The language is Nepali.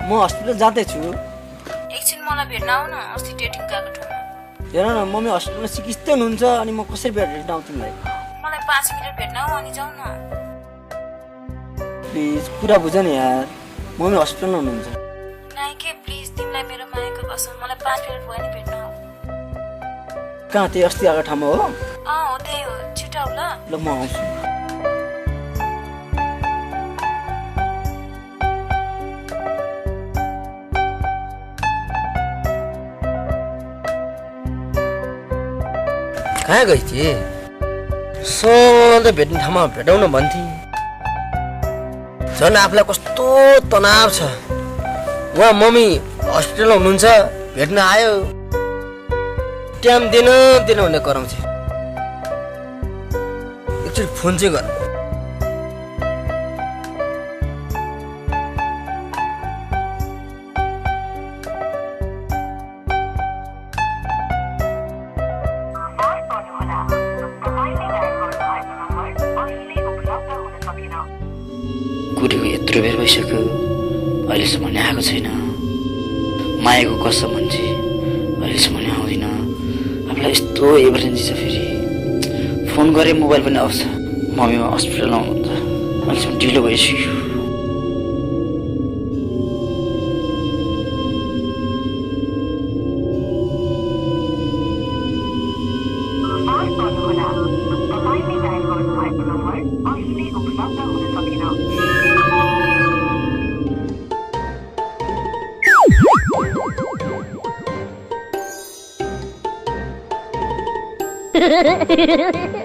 म हस्पिटल जाँदैछु। एकछिन मलाई भेट्न आऊ न, अस्ति डेटिङ गएको ठाउँमा। हेर न मम्मी हस्पिटलमा चिकित्सै हुनुहुन्छ अनि म कसरी भेट्न आउँ तिमीलाई? मलाई 5 मिनेट भेट्न आऊ अनि जाऊ न। प्लिज कुरा बुझ न यार, मम्मी हस्पिटलमा हुनुहुन्छ। नाइके प्लिज, तिमीलाई मेरो मायाको कसम, मलाई 5 मिनेट भयो नि भेट्न आऊ। कहाँ त्यही अस्ति आएको ठाउँमा हो? हो त्यही हो, छिटो आऊ ल। ल म आउँछु। कहाँ गई थिए? सधैँ भेट्ने ठाउँमा भेटौँ न भन्थे। झन् आफूलाई कस्तो तनाव छ। उहाँ मम्मी हस्पिटलमा हुनुहुन्छ, भेट्न आयो, टाइम दिन भन्ने कराउँछ। एकचोटि फोन चाहिँ गर। कुरेको यत्रो बेर भइसक्यो, अहिलेसम्म नि आएको छैन। मायाको कसम भन्छ, अहिलेसम्म नि आउँदिन। आफूलाई यस्तो इमर्जेन्सी छ, फेरि फोन गरे मोबाइल पनि आउँछ। मम्मी हस्पिटलमा हुनुहुन्छ, अहिलेसम्म ढिलो भइसक्यो। Ha ha ha ha!